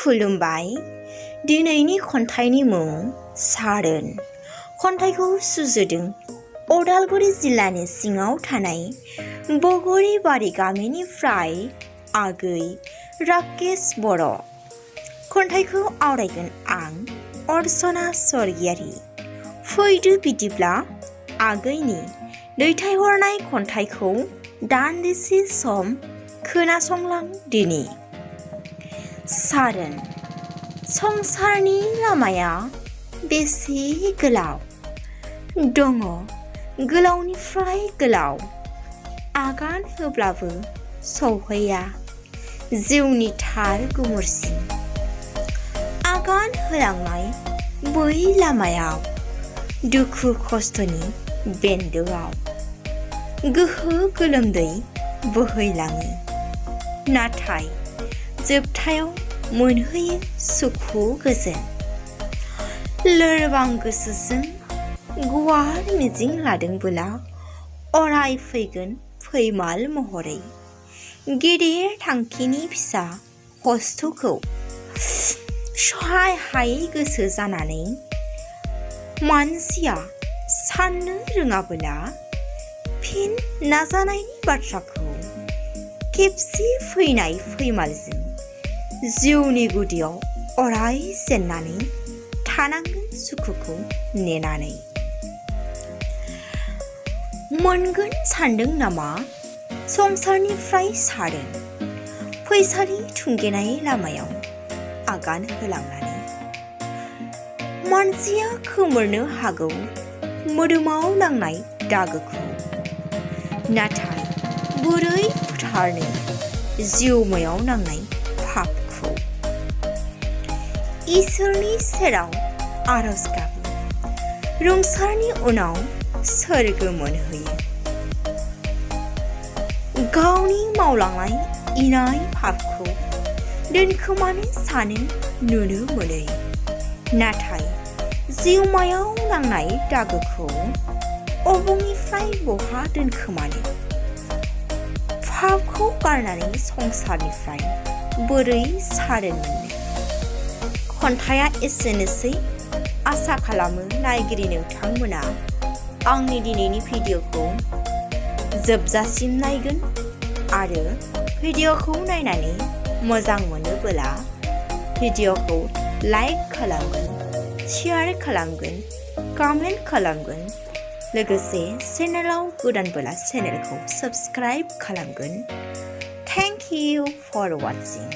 खुलुमबाय दिनैनि खन्थाइनि मुं सारोन खन्थाइखौ सुजुदों उदालगुरि जिल्लानि सिङाव थानाय बगरिबारि गामिनिफ्राय आगै राकेश बर'। खन्थाइखौ आवरायगोन आं अर्चना स्वर्गियारि। फैदो बिदिब्ला आगैनि दैथायहरनाय खन्थाइखौ दान्दिसे सम खोनासंलां दिनि। सारोन संसारनि लामाया बेसे गोलाव दङ गोलावनिफ्राय गोलाव आगान होब्लाबो सौहैया जिउनि थार गुमुरसिम। आगान होलांनाय बै लामायाव दुखु खस्थ'नि बेन्दोआव गोहो गोलोमदै बोहैलाङो, नाथाय जोबथायाव मोनहैयो सुखु गोजोन। लोरबां गोसोजों गुवार मिजिं लादोंबोला अराय फैगोन फैमाल महरै गेदेर थांखिनि फिसा खस्थ'खौ सहाय हायै गोसो जानानै मानसिया साननो रोङाबोला फिन नाजानायनि बाथ्राखौ खेबसे फैनाय फैमालजों जिउनि गुदियाव अराय जेननानै थानांगोन सुखुखौ नेनानै। मोनगोन सानदों नामा संसारनिफ्राय सारोन फैसालि थुंगेनाय लामायाव आगान होलांनानै। मानसिया खोमोरनो हागौ मोदोमाव नांनाय दागोखौ, नाथाय बोरै फुथारनो जिउमायाव नांनाय फाबखौ। इसोरनि सेराव आरज गाबो रुंसारनि उनाव सोरगो मोनहैयो। गावनि मावलांनाय इनाय फाबखौ दोनखोमानो सानो नुनो मोनै, नाथाय जिउमायाव नांनाय दागोखौ अबंनिफ्राय बहा दोनखोमानो। फाबखौ गारनानै संसारनिफ्राय बोरै सारोन मोननो। खन्थाइया एसेनोसै। आसा खालामो नायगिरि नोंथांमोना आंनि दिनैनि भिडिअखौ जोबजासिम नायगोन आरो भिडिअखौ नायनानै मोजां मोनोबोला भिडिअखौ लाइक खालामगोन, शेयार खालामगोन, कमेन्ट खालामगोन, लोगोसे चेनेलाव गोदानबोला चेनेलखौ साबस्क्राइब खालामगोन। Thank you for वाचिं।